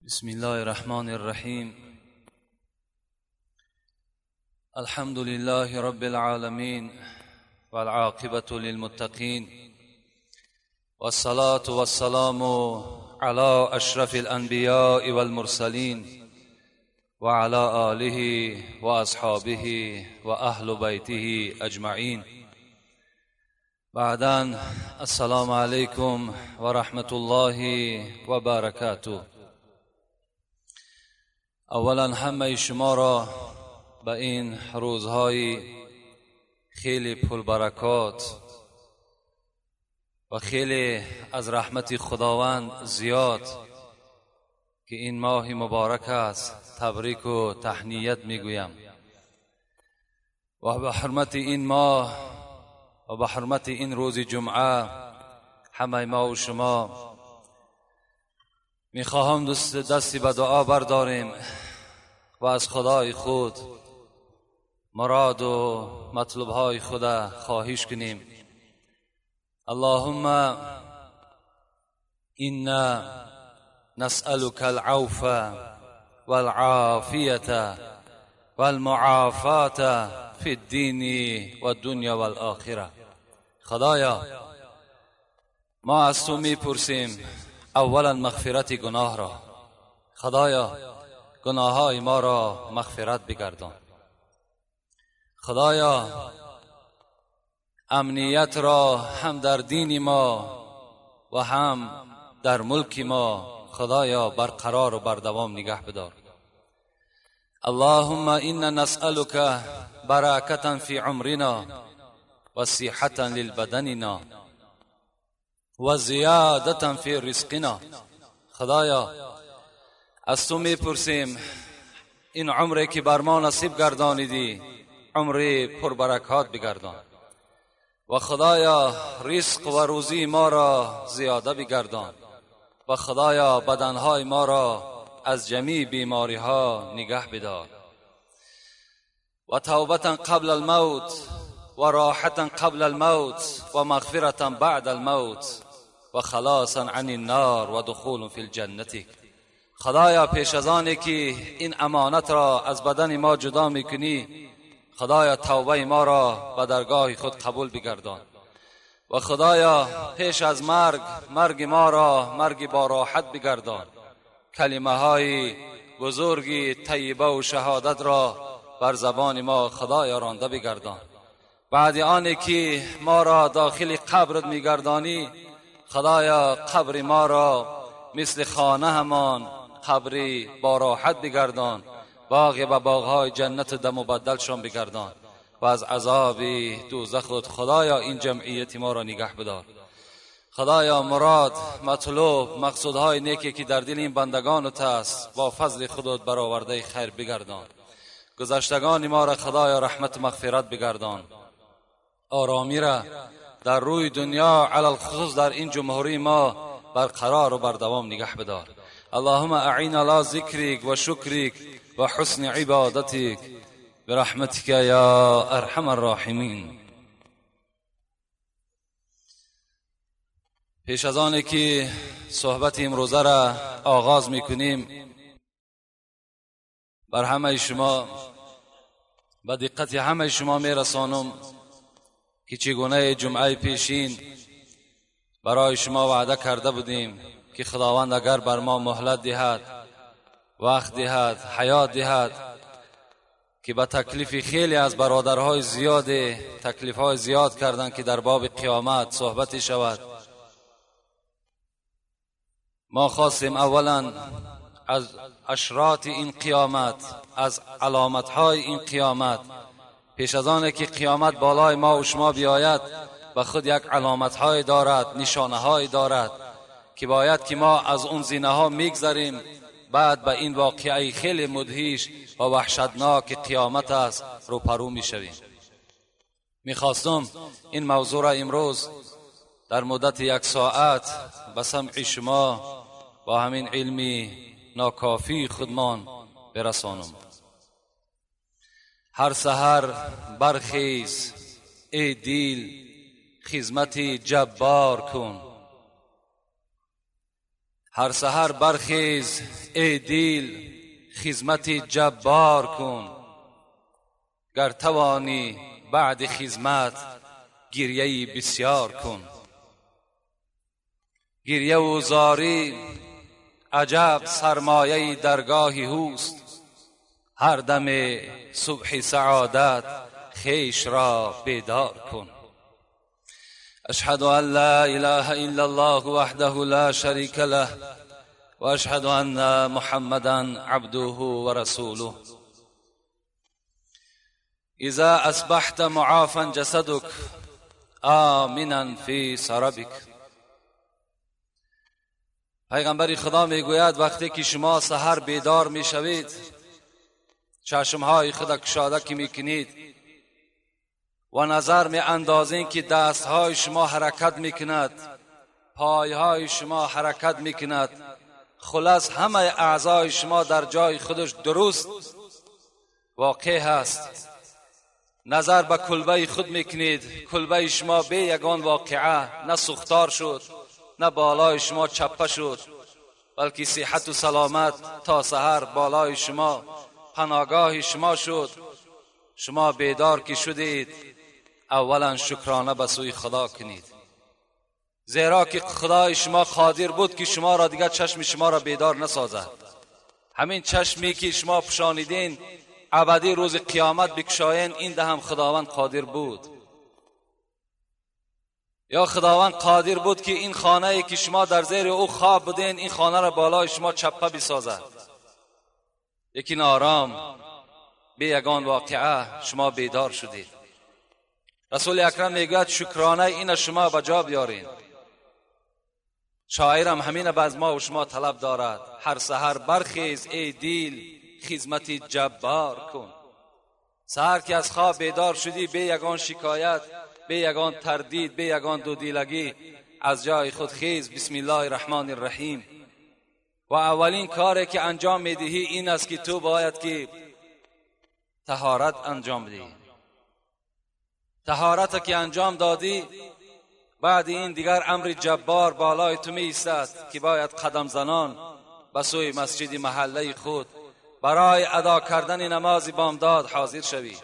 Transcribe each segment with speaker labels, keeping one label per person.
Speaker 1: بسم الله الرحمن الرحيم. الحمد لله رب العالمين والعاقبة للمتقين والصلاة والسلام على أشرف الأنبياء والمرسلين وعلى آله وأصحابه وأهل بيته أجمعين. بعدا السلام عليكم ورحمة الله وبركاته. اولا همه شما را به این روزهای خیلی پربرکات و خیلی از رحمت خداوند زیاد که این ماه مبارک است تبریک و تهنیت میگویم و به حرمت این ماه و به حرمت این روز جمعه همه ما و شما میخواهم دستی به دعا برداریم و از خدای خود مراد و مطلبهای خود خواهش کنیم. اللهم إنا نسألك العفو والعافية والمعافاة في الدين والدنيا والآخرة. خدایا ما از تو میپرسیم اولا مغفرت گناه را. خدایا گناههای ما را مغفرت بگردان. خدایا امنیت را هم در دین ما و هم در ملک ما خدایا برقرار و بردوام نگه بدار. اللهم إنا نسألك بركة في عمرنا وصحة للبدننا و زیادة فی رزقنا. خدایا از تو میپرسیم این عمری که بر ما نصیب گردانیدی عمری پربرکات بگردان و خدایا رزق و روزی ما را زیاده بگردان و خدایا بدنهای ما را از جمیع بیماری ها نگه بدار و توبة قبل الموت و راحة قبل الموت و مغفرة بعد الموت و خلاصا عن النار و دخول فی الجنة. خدایا پیش از آنی که این امانت را از بدن ما جدا میکنی خدایا توبه ما را به درگاه خود قبول بگردان و خدایا پیش از مرگ مرگ ما را مرگ با راحت بگردان. کلمه های بزرگی طیبه و شهادت را بر زبان ما خدایا رانده بگردان. بعد آنی که ما را داخل قبرت میگردانی خدایا قبر ما را مثل خانه همان قبری با راحت بگردان، باغ به باغهای جنت دم و بدلشان بگردان و از عذاب دوزخ خود خدایا این جمعیت ما را نگه بدار. خدایا مراد مطلوب مقصودهای نیکی که در دل این بندگان است با فضل خودت برآورده خیر بگردان. گذشتگان ما را خدایا رحمت و مغفرت بگردان. آرامی را در روی دنیا علی الخصوص در این جمهوری ما برقرار و بردوام نگه بدار. اللهم اعین علی ذکرک و شکرک و حسن عبادتک برحمتک یا ارحم الراحمین. پیش از آن که صحبت امروزه را آغاز میکنیم بر همه شما به دقت همه شما میرسانم که چگونه جمعه پیشین برای شما وعده کرده بودیم که خداوند اگر بر ما مهلت دهد، وقت دهد، حیات دهد که به تکلیف خیلی از برادرهای زیاد تکلیفهای زیاد کردند که در باب قیامت صحبتی شود. ما خواستیم اولا از اشراط این قیامت، از علامتهای این قیامت، پیش از آن که قیامت بالای ما و شما بیاید به خود یک علامتهای دارد، نشانه دارد که باید که ما از اون زینه ها میگذریم، بعد به این واقعه خیلی مدهش و وحشتناک قیامت است روپرو میشویم. میخواستم این موضوع را امروز در مدت یک ساعت به سمع شما با همین علمی ناکافی خودمان برسانم. هر سحر برخیز ای دیل خدمت جبار کن، هر سحر برخیز ای دیل خدمت جبار کن، گر توانی بعد خدمت گریه بسیار کن. گریه و زاری عجب سرمایه درگاه اوست، هر دم صبح سعادت خویش را بیدار کن. اشهد ان لا اله الا الله وحده لا شریک له و اشهد ان محمدا عبده و رسوله. اذا اصبحت معافا جسدك آمنا فی سربک. پیغمبر خدا میگوید وقتی که شما سحر بیدار میشوید، چشمهای خود کشاده که میکنید و نظر می اندازین که دستهای شما حرکت میکند، پایهای شما حرکت میکند، خلاص همه اعضای شما در جای خودش درست واقع هست. نظر به کلبه خود میکنید، کلبه شما به یگان واقعه نه سوختار شد، نه بالای شما چپه شد، بلکه صحت و سلامت تا سحر بالای شما پناهگاه شما شد. شما بیدار که شدید، اولا شکرانه به سوی خدا کنید، زیرا که خدای شما قادر بود که شما را دیگر چشم شما را بیدار نسازد. همین چشمی که شما پوشانیدین ابدی روز قیامت بکشاین، این ده هم خداوند قادر بود. یا خداوند قادر بود که این خانه ای که شما در زیر او خواب بودین، این خانه را بالای شما چپه بسازد. یکی آرام بی یگان واقعه شما بیدار شدید. رسول اکرم میگوید شکرانه این شما به جا بیارین. شاعرم همین از ما و شما طلب دارد: هر سحر برخیز ای دیل خدمت جبار کن. سحر که از خواب بیدار شدی، بی یگان شکایت، بی یگان تردید، بی یگان دودیلگی از جای خود خیز، بسم الله الرحمن الرحیم. و اولین کاری که انجام میدهی این است که تو باید که طهارت انجام بدهی. طهارت که انجام دادی، بعد این دیگر امر جبار بالای تو می ایستد که باید قدم زنان به سوی مسجد محله خود برای ادا کردن نماز بامداد حاضر شوی.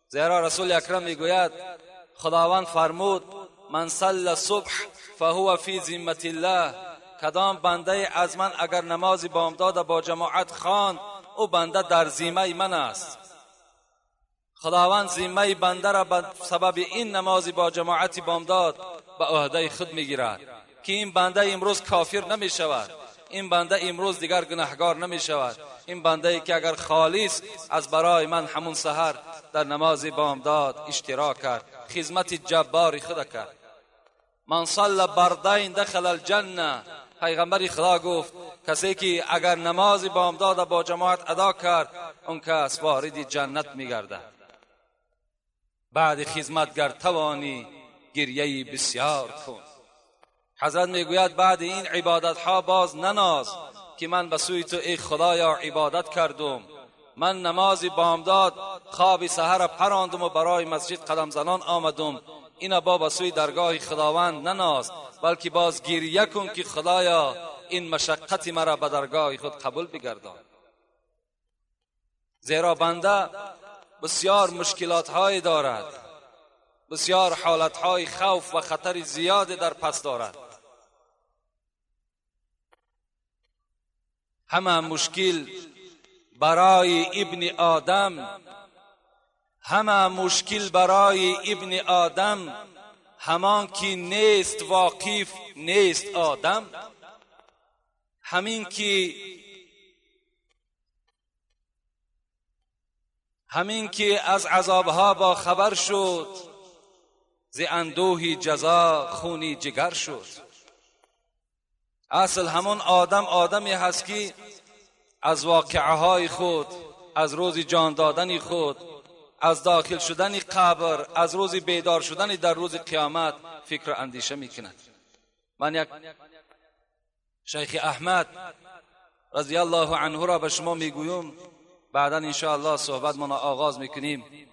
Speaker 1: زیرا رسول اکرم میگوید خداوند فرمود من صلی صبح فهو فی ذمة الله. کدام بنده از من اگر نماز بامداد با جماعت خواند، او بنده در ذمه من است. خداوند ذمه بنده را به سبب این نماز با جماعت بامداد به عهده خود میگیرد که این بنده امروز کافر نمی شود، این بنده امروز دیگر گناهگار نمی شود، این بنده ای که اگر خالص از برای من همون سحر در نماز بامداد اشتراک کرد، خدمت جبار خود کرد. من صلی بردین دخل الجنه. پیغمبر خدا گفت کسی که اگر نماز بامداد با جماعت ادا کرد، اون کس وارد جنت میگردد. بعد خدمتگر توانی گریه بسیار کن. حضرت میگوید بعد این عبادت ها باز نناز که من به سوی تو ای خدایا عبادت کردم، من نماز بامداد خواب سحر پراندم و برای مسجد قدم زنان آمدم. اینا با به سوی درگاه خداوند نناز، بلکه باز گریه کن که خدایا این مشقت مرا به درگاه خود قبول بگردان. زیرا بنده بسیار مشکلات های دارد، بسیار حالت های خوف و خطر زیاد در پس دارد. همه مشکل برای ابن آدم، همه مشکل برای ابن آدم، همان که نیست واقف نیست آدم. همین که از عذابها با خبر شد، ز اندوهی جزا خونی جگر شد. اصل همون آدم آدمی هست که از واقعه های خود، از روز جان دادن خود، از داخل شدن قبر، از روز بیدار شدن در روز قیامت فکر و اندیشه میکند. من یک شیخ احمد رضی الله عنه را به شما میگویم، بعدا انشاءالله صحبت من آغاز میکنیم.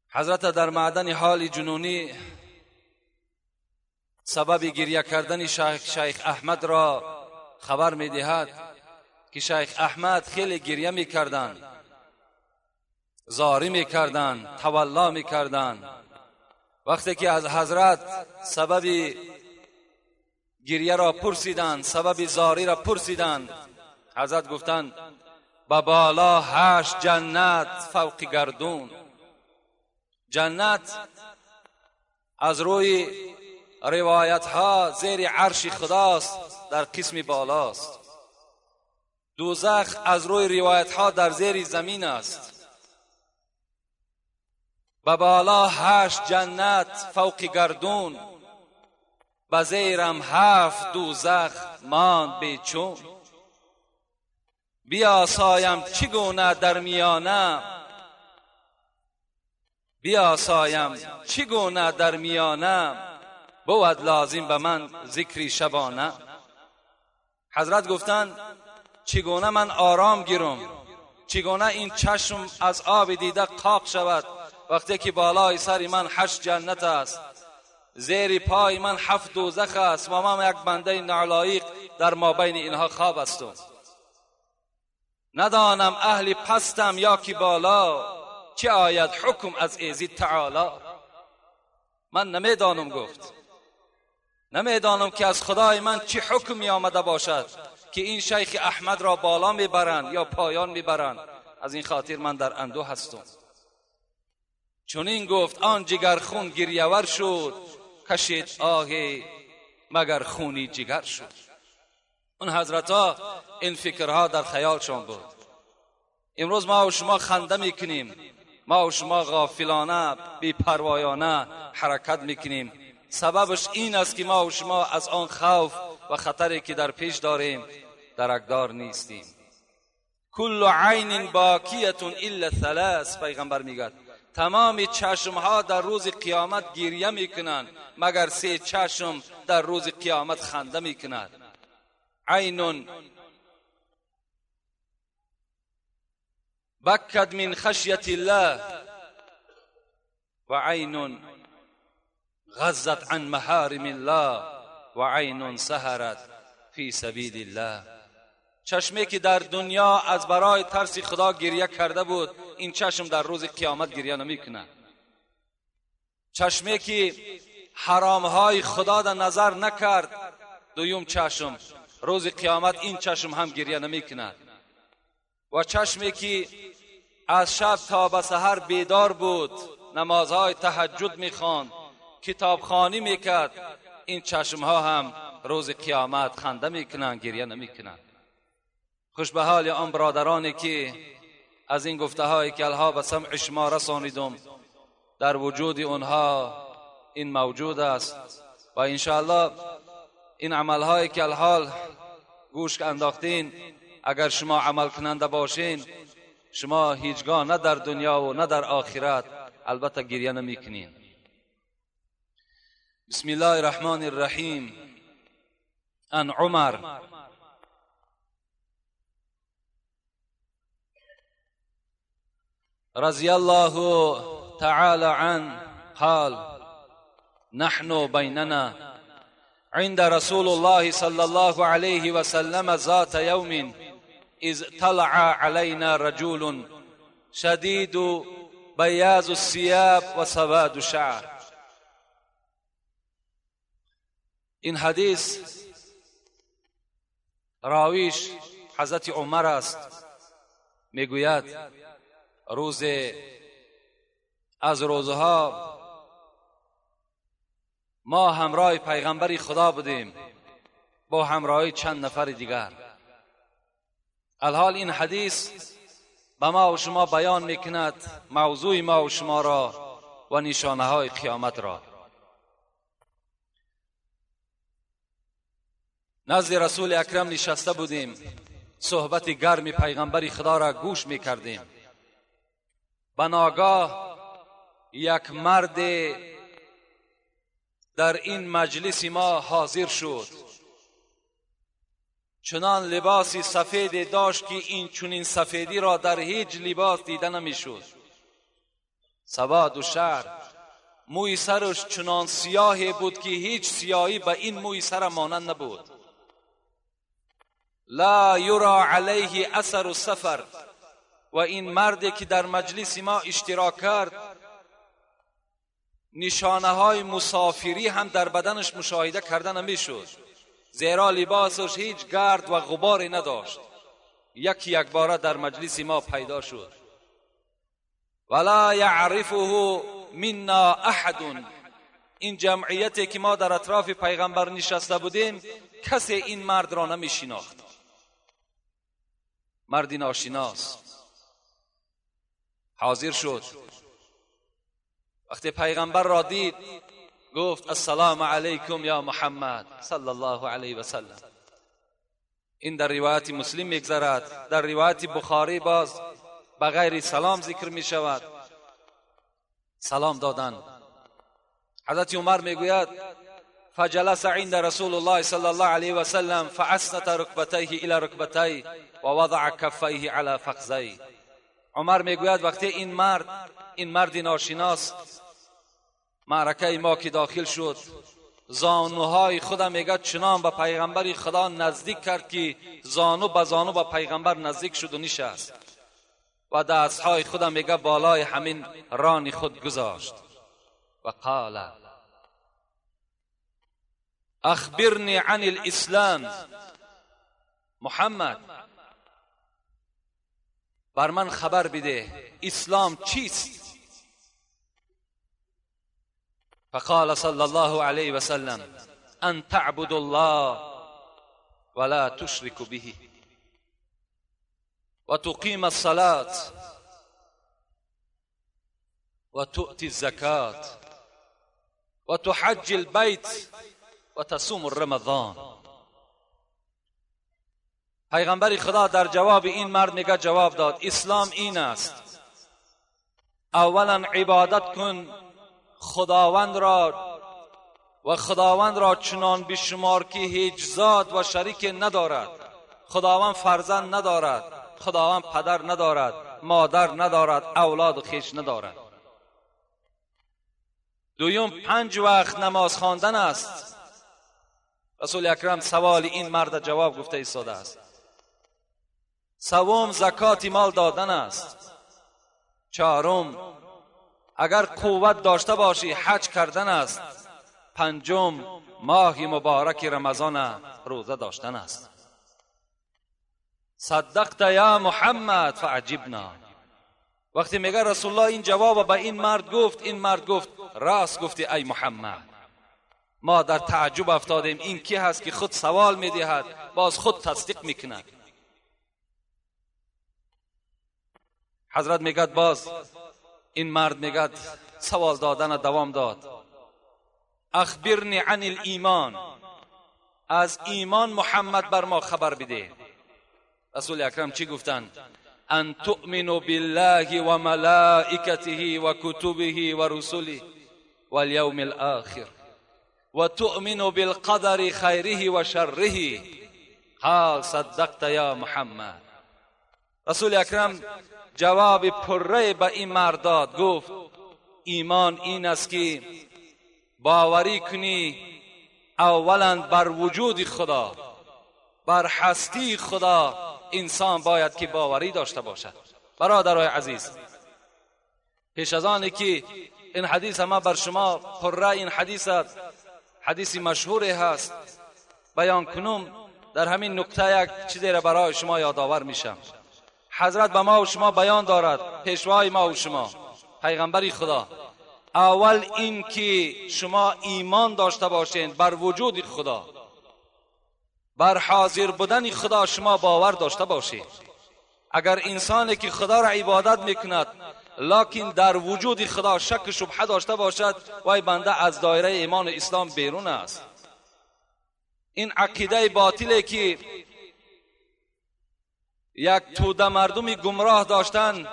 Speaker 1: حضرت در معدن حال جنونی سبب گریه کردن شیخ احمد را خبر میدهد که شیخ احمد خیلی گریه میکردند، زاری میکردند، تولا میکردند. وقتی که از حضرت سبب گریه را پرسیدند، سبب زاری را پرسیدند، حضرت گفتند به بالا 8 جنت فوق گردون. جنت از روی روایت ها زیر عرش خداست، در قسم بالاست. دوزخ از روی روایت ها در زیر زمین است. به بالا 8 جنت فوق گردون، به زیرم 7 دوزخ ماند بیچون. بیاسایم چگونه در میانه، بیاسایم چگونه در میانه، بود لازم به من ذکری شبانه. حضرت گفتند چگونه من آرام گیرم، چگونه این چشم از آب دیده قاق شود وقتی که بالای سر من 8 جنت است، زیر پای من 7 دوزخ است و من یک بنده نالایق در مابین اینها خواب هستم. ندانم اهل پستم یا که بالا، چه آید حکم از ایزی تعالی. من نمیدانم، گفت نمیدانم که از خدای من چه حکمی آمده باشد که این شیخ احمد را بالا میبرند یا پایان میبرند. از این خاطر من در اندوه هستم. چون این گفت آن جگر خون گریه‌ور شد، کشید آه مگر خونی جگر شد. اون حضرت ها این فکرها در خیالشان بود. امروز ما و شما خنده میکنیم، ما و شما غافلانه بی‌پروایانه حرکت میکنیم. سببش این است که ما و شما از آن خوف و خطری که در پیش داریم درکدار نیستیم. کل عین باکیه الا ثلاث، پیغمبر میگه تمام چشمها در روز قیامت گریه میکنند مگر 3 چشم در روز قیامت خنده میکند. عین بکت من خشیت الله و عین غزت عن محارم الله و عین سهرت فی سبیل الله. چشمی که در دنیا از برای ترس خدا گریه کرده بود، این چشم در روز قیامت گریه نمیکند. چشمی که حرامهای خدا در نظر نکرد، دویم چشم روز قیامت این چشم هم گریه نمیکند. و چشمی که از شب تا به سحر بیدار بود، نمازهای تهجد میخواند، کتابخوانی میکرد، این چشمها هم روز قیامت خنده میکنند، گریه نمیکنند. خوش به حال آن برادرانی که از این گفته هایی که الها به سمع شما رسانیدم در وجود اونها این موجود است و انشاءالله این عملهایی که الحال گوش انداختین، اگر شما عمل کننده باشین، شما هیچگاه نه در دنیا و نه در آخرت البته گریه نمیکنین. بسم الله الرحمن الرحیم. ان عمر رضی الله تعالى عنه قال نحن بيننا عند رسول الله صلى الله عليه وسلم ذات يوم إذ طلع علينا رجل شديد بياض الثياب وسواد الشعر. این حدیث راویش حضرت عمر است، میگوید روز از روزها ما همراه پیغمبر خدا بودیم با همراهی چند نفر دیگر. الحال این حدیث به ما و شما بیان میکند موضوع ما و شما را و نشانه های قیامت را. نزد رسول اکرم نشسته بودیم، صحبت گرم پیغمبر خدا را گوش میکردیم. به ناگاه یک مرد در این مجلس ما حاضر شد، چنان لباسی سفید داشت که این چنین سفیدی را در هیچ لباس دیده نمیشد. سواد و شعر، موی سرش چنان سیاهی بود که هیچ سیاهی به این موی سر مانند نبود. لا یرا علیه اثر السفر. و این مردی که در مجلس ما اشتراک کرد نشانه های مسافری هم در بدنش مشاهده کرده نمیشد، زیرا لباسش هیچ گرد و غباری نداشت. یکی یک باره در مجلس ما پیدا شد. ولا یعرفه منا احد. این جمعیتی که ما در اطراف پیغمبر نشسته بودیم کسی این مرد را نمی شناخت. مردی ناشناس حاضر شد. وقتی پیغمبر را دید گفت السلام علیکم یا محمد صلی الله علیه و سلم. این در روایت مسلم میگذرد. در روایت بخاری باز بغیر سلام ذکر می شود. سلام دادن. حضرت عمر میگوید فجلس عند رسول الله صلی الله علیه و سلم فاسند رکبتیه الی رکبتیه و وضع کفیه علی فخذیه. عمر میگوید وقتی این مرد ناشناس معرکه ما که داخل شد، زانوهای خدا میگه چنان به پیغمبر خدا نزدیک کرد که زانو به زانو به پیغمبر نزدیک شد و نشست و دستهای خدا میگه بالای همین ران خود گذاشت و قال اخبرنی عن الاسلام. محمد بر من خبر بده اسلام چیست؟ فقال صلى الله عليه وسلم أن تعبد الله ولا تشرك به وتقيم الصلاة وتؤتي الزكاة وتحج البيت وتصوم الرمضان. پیغمبر خدا در جواب این مرد میگه جواب داد اسلام این است: اولا عبادت کن خداوند را و خداوند را چنان بشمار که هیچ ذات و شریک ندارد. خداوند فرزند ندارد، خداوند پدر ندارد، مادر ندارد، اولاد و خویش ندارد. دویم 5 وقت نماز خواندن است. رسول اکرم سوال این مرد جواب گفته ایستاده است. سوم زکات مال دادن است. چهارم اگر قوت داشته باشی حج کردن است. پنجم ماه مبارک رمضان روزه داشتن است. صدقت یا محمد فعجبنا. وقتی میگه رسول الله این جواب به این مرد گفت، این مرد گفت راست گفتی ای محمد. ما در تعجب افتادیم این کی هست که خود سوال میدهد باز خود تصدیق میکند. حضرت میگه باز این مرد میگه سوال دادن دوام داد. اخبرنی عن الایمان. از ایمان محمد بر ما خبر بده. رسول اکرم چی گفتن؟ ان تؤمنوا بالله و ملائکته و کتبه و رسله و الیوم الاخر و تؤمنوا بالقدر خیره و شره. قال صدقت یا محمد. رسول اکرم جواب پره به این مرد داد، گفت ایمان این است که باوری کنی اولا بر وجود خدا، بر هستی خدا انسان باید که باوری داشته باشد. برادرای عزیز، پیش از آن که این حدیث ما بر شما پره، این حدیث حدیث مشهوری هست بیان کنم، در همین نکته یک چیزی را برای شما یادآور میشم. حضرت به ما و شما بیان دارد، پیشوای ما و شما پیغمبر خدا، اول این که شما ایمان داشته باشین بر وجود خدا، بر حاضر بودن خدا شما باور داشته باشید. اگر انسانی که خدا را عبادت میکند لکن در وجود خدا شک و شبهه داشته باشد، وای بنده از دایره ایمان اسلام بیرون است. این عقیده باطله که یک توده مردمی گمراه داشتن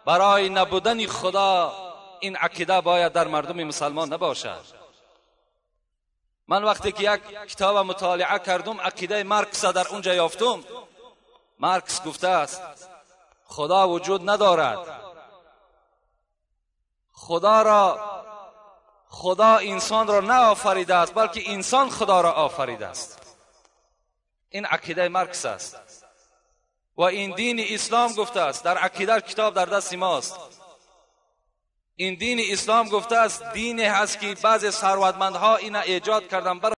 Speaker 1: برای نبودن خدا، این عقیده باید در مردم مسلمان نباشد. من وقتی که یک کتاب مطالعه کردم، عقیده مارکس در اونجا یافتم. مارکس گفته است خدا وجود ندارد، خدا را خدا انسان را نه آفریده است، بلکه انسان خدا را آفریده است. این عقیده مارکس است و این دین اسلام گفته است. در عقیده کتاب در دست ماست. این دین اسلام گفته است، دین هست که بعض ثروتمندها این ایجاد کردن.